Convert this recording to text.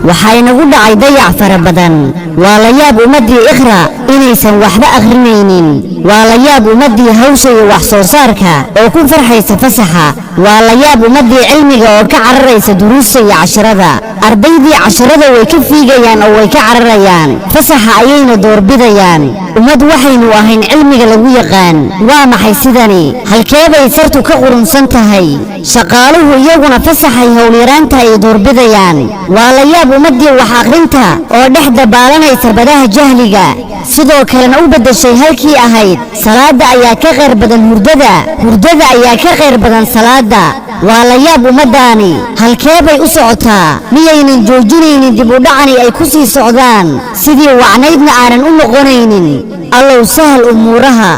Waxaa inagu dhacay dayac fara badan. Waa la yaab ummaddii Iqra inaysan waxba akhrinaynin. Waa la yaab ummaddii hawsha iyo wax soo saarka oo ku farxaysa fasaxa. Waa la yaab ummaddii cilmiga oo ka cararaysa duruusta iyo casharada. Ardaydii casharada way ka fiigayaan oo way ka cararayaan, fasaxa ayayna doorbidayaan. Ummad waxaynu ahayn cilmiga lagu yaqaan. Waa maxay sidani? Halkeebay sartu ka qurunsan tahay? Shaqaaluhu iyaguna fasaxay howlyaraanta ay doorbidayaan. Waa la yaab ummaddii wax akhrinta oo dhex dabaalanaysa badaha jahliga, sidoo kalena u beddeshay halkii ahayd salaadda ayaa ka qayr badan hurdada, hurdada ayaa ka qayr badan salaadda. Waa la yaab ummaddaani, halkeebay u socotaa? Miyaynan joojinaynin dib u dhacani ay ku sii socdaan, sidii wacnaydna aanan u noqonaynin? Allow sahal umuuraha.